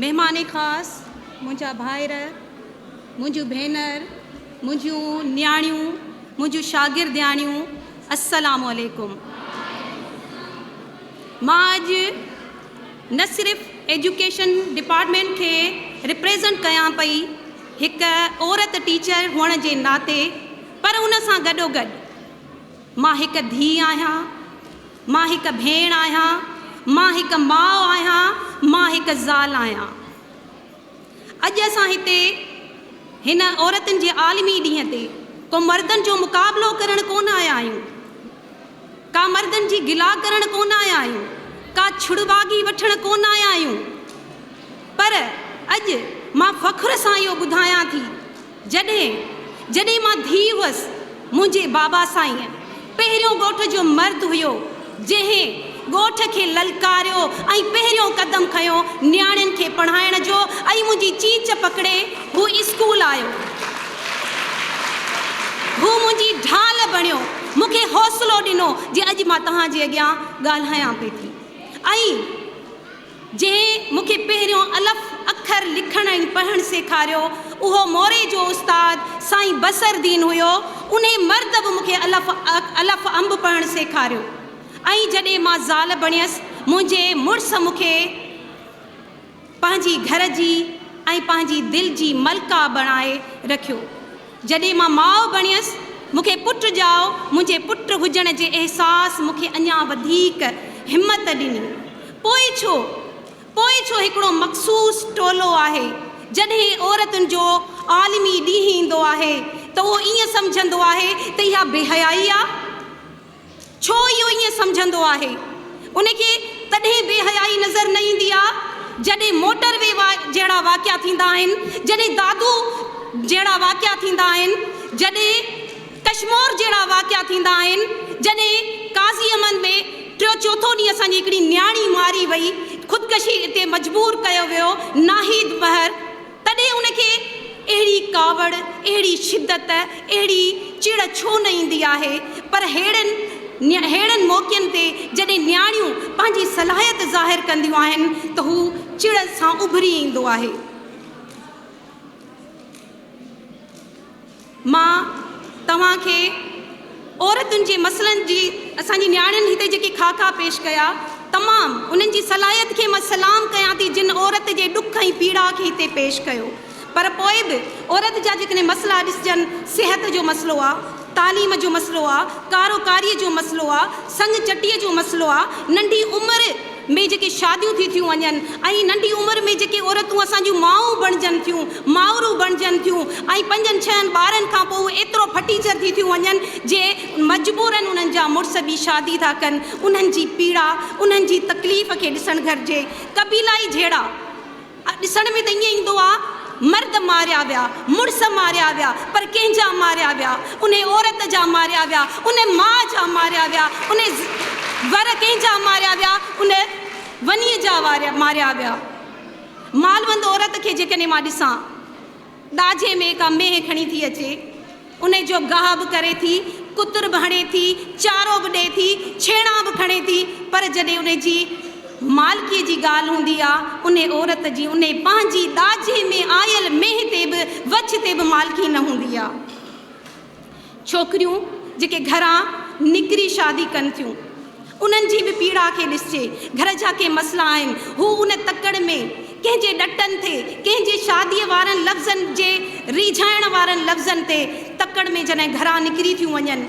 مهمان خاص، منهنجا ڀائر، منهنجون ڀينر، منهنجون نياڻيون، منهنجون شاگردياڻيون، السلام عليڪم. مان اڄ نه صرف ايجوڪيشن ڊپارٽمينٽ کي ريپريزنٽ ڪيان پئي هڪ عورت ٽيچر هئڻ جي ناتي پر ان سان گڏوگڏ مان هڪ ڌيء آهيان، مان هڪ ڀيڻ آهيان، مان هڪ ماء آهيان، مان هڪ زال آهيان. اڄ اسان هتي هن عورتن جي عالمي ڏينهن تي ڪو مردن جو مقابلو ڪرڻ ڪونه آيا آهيون. ڪا مردن جي گلا ڪرڻ ڪونه آيا آهيون، ڪا ڇڙواڳي وٺڻ ڪونه آيا آهيون، پر اڄ مان فخر سان اهو ٻڌايان ٿي، جڏهن جڏهن مان ڌيء هئس، منهنجي بابا سائينء پهريون ڳوٺ جو مرد هيو، جنهن ڳوٺ کي للڪاريو ۽ پهريون قدم کنيو نياڻين کي پڙهائڻ جو ۽ منهنجي چيچ پڪڙي هو اسڪول آيو. هو منهنجي ڍال بڻيو، مون کي حوصلو ڏنو جي اڄ مان توهان جي اڳيان ڳالهايان پئي ٿي ۽ جنهن مون کي پهريون الف اکر لکڻ ۽ پڙهڻ سيکاريو اهو موري جو استاد سائين بصر دين هيو، انهي مرد به مون کي الف الف انب پڙهڻ سيکاريو ۽ جڏهن مان زال بڻيس منهنجي مڙس مون کي پنهنجي گهر جي ۽ پنهنجي دل جي ملڪه بڻائي رکيو. جڏهن مان ماء بڻيس، مون کي پٽ ڄائو، منهنجي پٽ هجڻ جي احساس مون کي اڃا وڌيڪ همت ڏني. پوء ڇو؟ پوء ڇو هڪڙو مخصوص ٽولو آهي، جڏهن عورتن جو عالمي ڏينهن ايندو آهي ته اهو ائين سمجهندو آهي ته اها بيحيائي آ؟ ڇو اهو ائين سمجهندو آهي؟ ان کي تڏهن بي حيائي نظر نه ايندي آ، جڏهن موٽر وي جهڙا واقعا ٿيندا آهن، جڏهن دادو جهڙا واقعا ٿيندا آهن، جڏهن ڪشمور جهڙا واقعا ٿيندا آهن، جڏهن قاضي احمد ۾ ٽيو چوٿون ڏينهن اسان جي هڪڙي نياڻي ماري وئي، خودڪشي تي مجبور ڪيو ويو، ناهيد مهر. تڏهن ان کي اهڙي ڪاوڙ، اهڙي شدت، اهڙي چڙ ڇو نه ايندي آهي؟ پر ههڙن ههڙن موقعن تي جڏهن نياڻيون پنهنجي صلاحيت ظاهر ڪنديون آهن ته هو چڙ سان اڀري ايندو آهي. مان توهان کي عورتن جي مسئلن جي اسان جي نياڻين هتي جيڪي خاڪا پيش ڪيا تمام انهن جي صلاحيت کي مان سلام ڪيان ٿي جن عورت جي ڏک ۽ پيڙا کي هتي پيش ڪيو پر پوء به عورت جا جيڪڏهن مسئلا ڏسجن صحت جو مسئلو آ تعليم جو مسئلو آ ڪاروڪاري جو مسئلو آ سڱ چٽي جو مسئلو آ ننڍي عمر ۾ جيڪي شاديون ٿي ٿيون وڃن ۽ ننڍي عمر ۾ جيڪي عورتون اسان جون مائون بڻجن ٿيون، مائرون بڻجن ٿيون ۽ پنجن ڇهن ٻارن کان پوء اهي ايترو ڦٽيچر ٿي ٿيون وڃن جي مجبورن انهن جا مڙس ٻي شادي ٿا ڪن، انهن جي پيڙا، انهن جي تڪليف کي ڏسڻ گهرجي. قبيلائي جهيڙا. ڏسڻ ۾ ته ائين ايندو آ مرد ماريا ويا، مڙس ماريا ويا، پر ڪنهن جا ماريا ويا؟ انهي عورت جا ماريا ويا، انهي ماء جا ماريا ويا، انهي ور ڪنهن جا ماريا ويا، ان ونيء جا ماريا ويا. مالوند عورت کي جيڪڏهن مان ڏسان. ڏاجي ۾ ڪا مينهن کڻي ٿي اچي، انهي جو گاهه به ڪري ٿي، ڪتر به هڻي ٿي، چارو به ڏئي ٿي، ڇيڻا به کڻي ٿي، پر جڏهن انهي جي مالڪيء جي ڳالهه هوندي آ، انهي عورت جي انهي پنهنجي ڏاجي ۾ آيل مينهن تي به وڇ تي به مالڪي نه هوندي آ. ڇوڪريون جيڪي گهران نڪري شادي ڪن ٿيون انهن جي به پيڙا کي ڏسجي، گهر جا ڪي مسئلا آهن، هو ان تڪڙ ۾ ڪنهن جي ڏٽن تي، ڪنهن جي شاديء وارن لفظن جي ريجهائڻ وارن لفظن تي تڪڙ ۾ جڏهن گهران نڪري ٿيون وڃن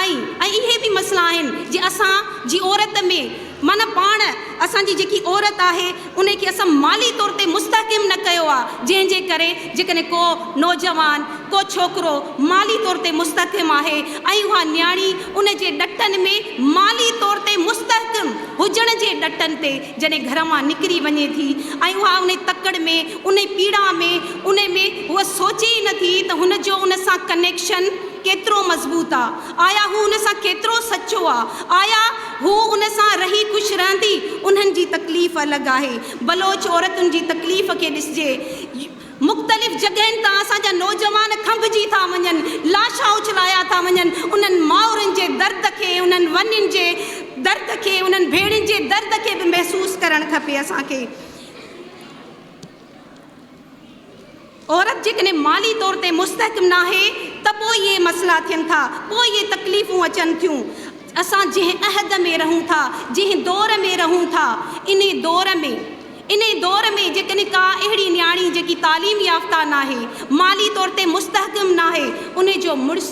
۽ ۽ اهي به مسئلا آهن جي اسان جي عورت ۾ معنيٰ پاڻ اسان جي جيڪي عورت آهي ان کي اسان مالي طور تي مستحڪم نه ڪيو آهي جنهن جي ڪري جيڪڏهن ڪو نوجوان ڪو ڇوڪرو مالي طور تي مستحڪم آهي ۽ اها نياڻي ان جي ڏٽن ۾ مالي طور تي مستحڪم هجڻ جي ڏٽن تي جڏهن گهر مان نڪري وڃي ٿي ۽ اها ان تڪڙ ۾ ان پيڙا ۾ ان ۾ هوء سوچي ئي نه ٿي ته هن جو ان سان ڪنيڪشن ڪيترو مضبوط آ؟ آيا هو ان سان ڪيترو سچو آ؟ آيا هو ان سان رهي خوش رهندي؟ انهن جي تڪليف الڳ آهي. بلوچ عورتن جي تڪليف کي ڏسجي. مختلف جڳهين تان اسان جا نوجوان کنڀجي ٿا وڃن، لاشا اڇلايا ٿا وڃن. انهن مائرن جي درد کي، انهن ونين جي درد کي، انهن ڀيڻين جي درد کي به محسوس ڪرڻ کپي اسان کي. عورت جيڪڏهن مالي طور تي مستحڪم ناهي ته پوء اهي مسئلا ٿين ٿا، پوء اهي تڪليفون اچن ٿيون. اسان جنهن عهد ۾ رهون ٿا، جنهن دور ۾ رهون ٿا، انهي دور ۾ انهي دور ۾ جيڪڏهن ڪا اهڙي نياڻي جيڪي تعليم يافته ناهي، مالي طور تي مستحڪم ناهي، انهي جو مڙس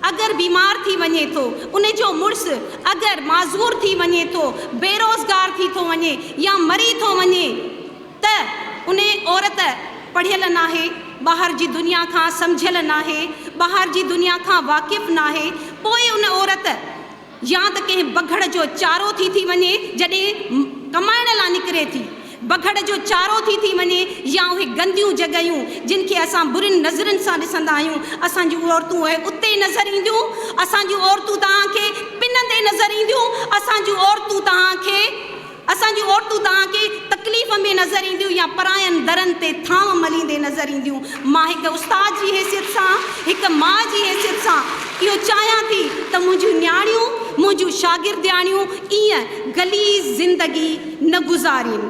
اگر بيمار ٿي وڃي ٿو، انهي جو مڙس اگر معذور ٿي وڃي ٿو، بيروزگار ٿي ٿو وڃي يا مري ٿو وڃي، ته انهي عورت پڙهيل ناهي، ٻاهر جي دنيا کان سمجهيل ناهي، ٻاهر جي دنيا کان واقف ناهي، پوء ان عورت يا ته ڪنهن بگهڙ جو چارو ٿي ٿي وڃي جڏهن ڪمائڻ لا نڪري ٿي، بگهڙ جو چارو ٿي ٿي وڃي يا اهي گنديون جڳهيون جن کي اسان برين نظرن سان ڏسندا آهيون، اسان جون عورتون اهي اتي نظر اينديون، اسان جون عورتون توهان کي پنندي نظر اينديون، اسان جون عورتون توهان کي. اسان جون عورتون توهان کي تڪليف ۾ نظر اينديون يا پراين درن تي ٿانو مليندي نظر اينديون. مان هڪ استاد جي حيثيت سان، هڪ ماء جي حيثيت سان اهو چاهيان ٿي ته منهنجون نياڻيون، منهنجون شاگردياڻيون ائين غليظ زندگي نه گذارين.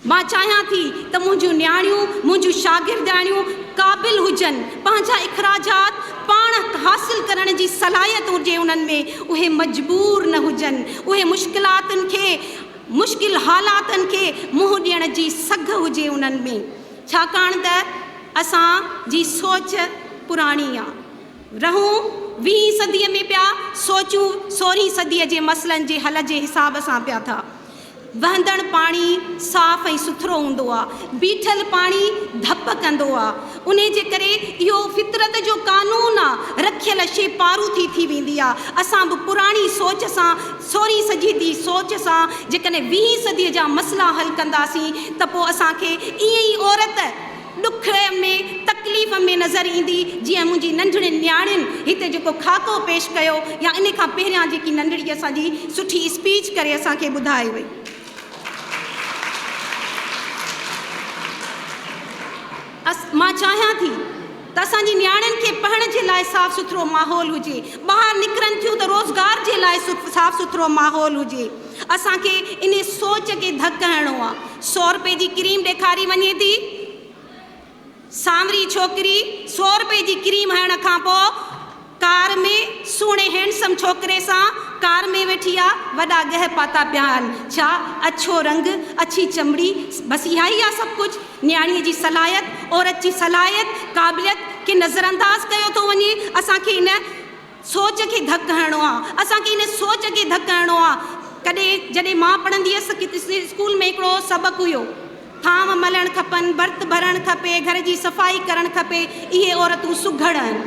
مان چاهيان ٿي ته منهنجون نياڻيون، منهنجون شاگردياڻيون قابل هجن، پنهنجا اخراجات پاڻ حاصل ڪرڻ جي صلاحيت هجي انهن ۾، اهي مجبور نه هجن، اهي مشڪلاتن کي، مشڪل حالاتن کي منهن ڏيڻ جي سگهه هجي انهن ۾، ڇاڪاڻ ته اسان جي سوچ پراڻي آ. رهون ويهين صديء ۾ پيا، سوچون سورهين صديء جي مسئلن جي حل جي حساب سان پيا ٿا. وهندڙ پاڻي صاف ۽ سٿرو هوندو آ، بيٺل پاڻي ڌپ ڪندو آ. انهي جي ڪري اهو فطرت جو قانون آ، رکيل شي پاروٿي ٿي ويندي آ. اسان به پراڻي سوچ سان، سورهين صدي جي سوچ سان جيڪڏهن ويهين صدي جا مسئلا حل ڪنداسين ته پوء اسان کي ائين ئي عورت ڏک ۾ تڪليف ۾ نظر ايندي جيئن منهنجي ننڍڙين نياڻين هتي جيڪو خاڪو پيش ڪيو يا ان کان پهريان جيڪي ننڍڙي اسان جي سٺي اسپيچ ڪري اسان کي ٻڌائي وئي. مان چاهيان ٿي ته اسان جي نياڻين کي پڙهڻ جي لاء صاف سٿرو ماحول هجي، ٻاهر نڪرن ٿيون ته روزگار جي لاء صاف سٿرو ماحول هجي. اسان کي انهي سوچ کي ڌڪ هڻڻو آ. سو رپئي جي ڪريم ڏيکاري وڃي ٿي. سانوري ڇوڪري سو رپئي جي ڪريم هڻڻ کان پوء ڪار ۾ سهڻي هينڊسم ڇوڪري سان ڪار ۾ ويٺي آ. وڏا ڳهه پاتا پيا آهن. ڇا اڇو رنگ، اڇي چمڙي، بس اها ئي آ سڀ ڪجهه. نياڻيء جي صلاحيت، عورت جي صلاحيت، قابليت کي نظرانداز ڪيو ٿو وڃي. اسان کي ان. سوچ کي ڌڪ هڻڻو آ. اسان کي ان سوچ کي ڌڪ هڻڻو آ. ڪڏهن جڏهن مان پڙهندي هيس ته اسڪول ۾ هڪڙو سبق هيو. ٿانو ملڻ کپن، ڀرت ڀرڻ کپي، گهر جي صفائي ڪرڻ کپي. اهي عورتون سگهڙ آهن.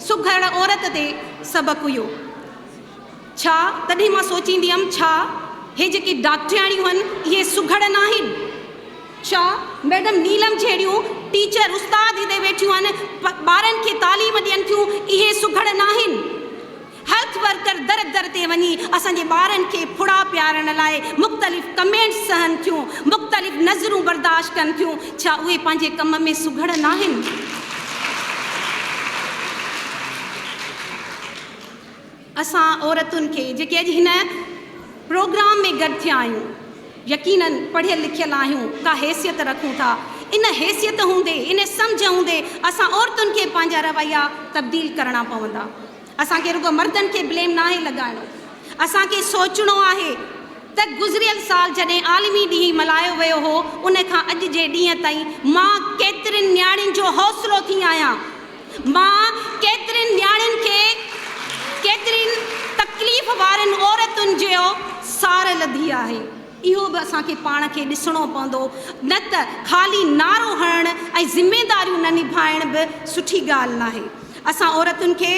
سگهڙ عورت تي سبق هيو. ڇا تڏهن مان سوچيندي هيم ڇا هي جيڪي ڊاڪٽرياڻيون هن اهي سگهڙ ناهن؟ ڇا ميڊم نيلم جهڙيون ٽيچر استاد هتي ويٺيون آهن ٻارن کي تعليم ڏين ٿيون اهي سگهڙ ناهن؟ هيلٿ ورڪر در در تي وڃي اسان جي ٻارن کي ڦڙا پيارڻ لاء مختلف ڪمينٽس سهن ٿيون مختلف نظرون برداشت ڪن ٿيون ڇا اهي پنهنجي ڪم ۾ سگهڙ ناهن؟ اسان عورتن کي جيڪي اڄ هن پروگرام ۾ گڏ ٿيا آهيون يقينن پڙهيل لکيل آهيون ڪا حيثيت رکون ٿا ان حيثيت هوندي ان سمجهه هوندي اسان عورتن کي پنهنجا رويا تبديل ڪرڻا پوندا اسان کي رڳو مردن کي بليم ناهي لڳائڻو اسان کي سوچڻو آهي ته گذريل سال جڏهن عالمي ڏينهن ملهايو ويو هو ان کان اڄ جي ڏينهن تائين مان ڪيترين نياڻين جو حوصلو ٿي آهيان مان ڪيترين نياڻين کي ڪيترين تڪليف وارين عورتن جو سار لڌي آهي. اهو به اسان کي پاڻ کي ڏسڻو پوندو نه ته خالي نعرو هڻڻ ۽ ذميداريون نه نڀائڻ به سٺي ڳالهه ناهي. اسان عورتن کي.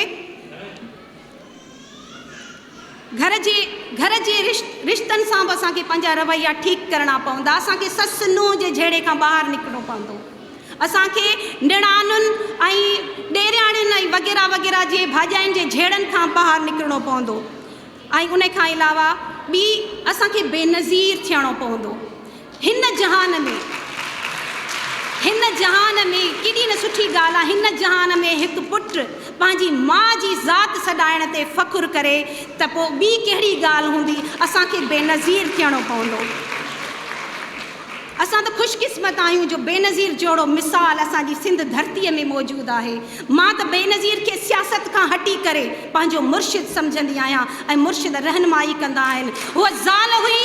گهر جي گهر جي رشتن سان به اسان کي پنهنجا رويا ٺيڪ ڪرڻا پوندا، اسان کي سس نونهن جي جهيڙي کان ٻاهر نڪرڻو پوندو، اسان کي نڻانن ۽ ڏيرياڻين ۽ وغيره وغيره جي ڀاڄاين جي جهيڙن کان ٻاهر نڪرڻو پوندو ۽ ان کان علاوه ٻي اسان کي بينظير ٿيڻو پوندو. هن جهان ۾، هن جهان ۾ ڪيڏي نه سٺي ڳالهه آهي، هن جهان ۾ هڪ پٽ پنهنجي ماء جي ذات سڏائڻ تي فخر ڪري ته پوء ٻي ڪهڙي ڳالهه هوندي، اسان کي بينظير ٿيڻو پوندو. اسان ته خوش قسمت آهيون جو بينظير جهڙو مثال اسان جي سنڌ ڌرتيء ۾ موجود آهي. مان ته بينظير کي سياست کان هٽي ڪري پنهنجو مرشد سمجهندي آهيان ۽ مرشد رهنمائي ڪندا آهن. هوء زال هئي،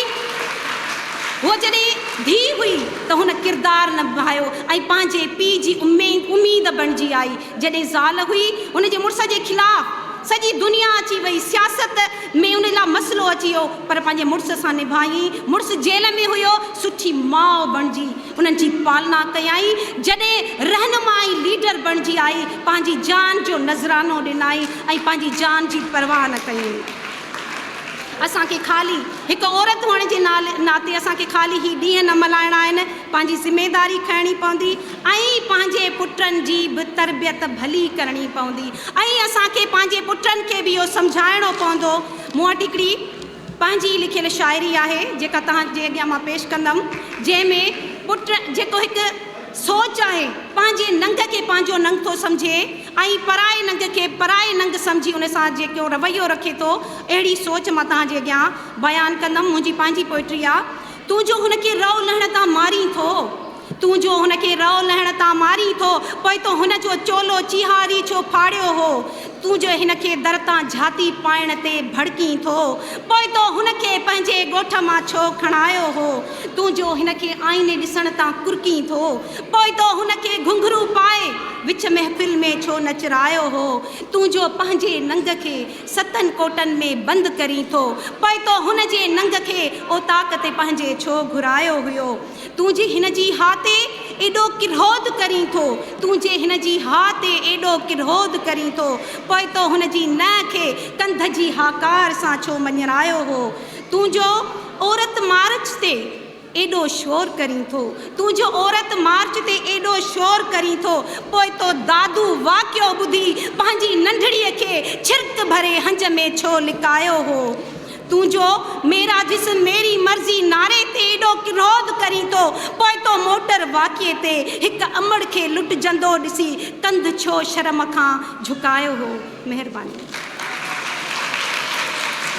هوء جڏهن ڌيء هئي ته هن ڪردار نڀايو ۽ پنهنجي پيء جي اميد بڻجي آئي. جڏهن زال هئي، هن جي مڙس جي خلاف سڄي دنيا اچي وئي، سياست ۾ ان لاء مسئلو اچي ويو پر پنهنجي مڙس سان نڀايائين، مڙس جيل ۾ هيو، سٺي ماء بڻجي انهن جي پالنا ڪيائين، جڏهن رهنما ۽ ليڊر بڻجي آئي، پنهنجي جان جو نذرانو ڏنائين ۽ پنهنجي جان جي پرواهه نه ڪيائين. اسان کي خالي هڪ عورت هئڻ جي ناتي اسان کي خالي هي ڏينهن نه ملهائڻا آهن، پنهنجي ذميداري کڻڻي پوندي ۽ پنهنجي پٽن جي به تربيت ڀلي ڪرڻي پوندي ۽ اسان کي پنهنجي پٽن کي به اهو سمجهائڻو پوندو. مون وٽ هڪڙي پنهنجي ئي لکيل شاعري آهي جيڪا توهان جي اڳيان مان پيش ڪندم جنهن ۾ پٽ جيڪو هڪ سوچ آهي پنهنجي ننگ کي پنهنجو ننگ ٿو سمجهي ۽ پرائي ننگ کي پرائي ننگ سمجهي ان سان جيڪو رويو رکي ٿو اهڙي سوچ مان توهان جي اڳيان بيان ڪندم منهنجي پنهنجي پوئٽري آ. تون جو هن کي رئو لهڻ تان مارين ٿو، تون جو هن کي رئو لهڻ تان مارين ٿو، پوء تو هن جو چولو چيهاري ڇو ڦاڙيو هو؟ تون جو هن کي در تان جهاتي پائڻ تي ڀڙڪين ٿو، پوء تو هن کي پنهنجي ڳوٺ مان ڇو کڻايو هو؟ تون جو هن کي آئيني ڏسڻ تان ڪرڪين ٿو، پوء تو هن کي گهنگهرو پائي وچ محفل ۾ ڇو نچرايو هو؟ تون جو پنهنجي ننگ کي ستن ڪوٽن ۾ بند ڪرين ٿو، پوء تو هن جي ننگ کي اوطاق تي پنهنجي ڇو گهرايو هيو؟ تون جي هن جي ها تي ايڏو ڪرهود ڪرين ٿو، تون جي هن جي ها تي ايڏو ڪرهود ڪرين ٿو، پوء تو هن جي نه کي ڪنڌ جي هاڪار سان ڇو مڃرايو هو؟ تون جو عورت مارچ تي. ايڏو شور ڪرين ٿو. تون جو عورت مارچ تي ايڏو شور ڪرين ٿو، پوء تو دادو واقعو ٻڌي پنهنجي ننڍڙيء کي ڇرڪ ڀري هنج ۾ ڇو لڪايو هو؟ تون جو ميرا جسم ميري مرضي نعري تي ايڏو ڪروڌ ڪرين ٿو، پوء تو موٽر واقعي تي هڪ امڙ کي لٽجندو ڏسي ڪنڌ ڇو شرم کان جهڪايو هو؟ مهرباني.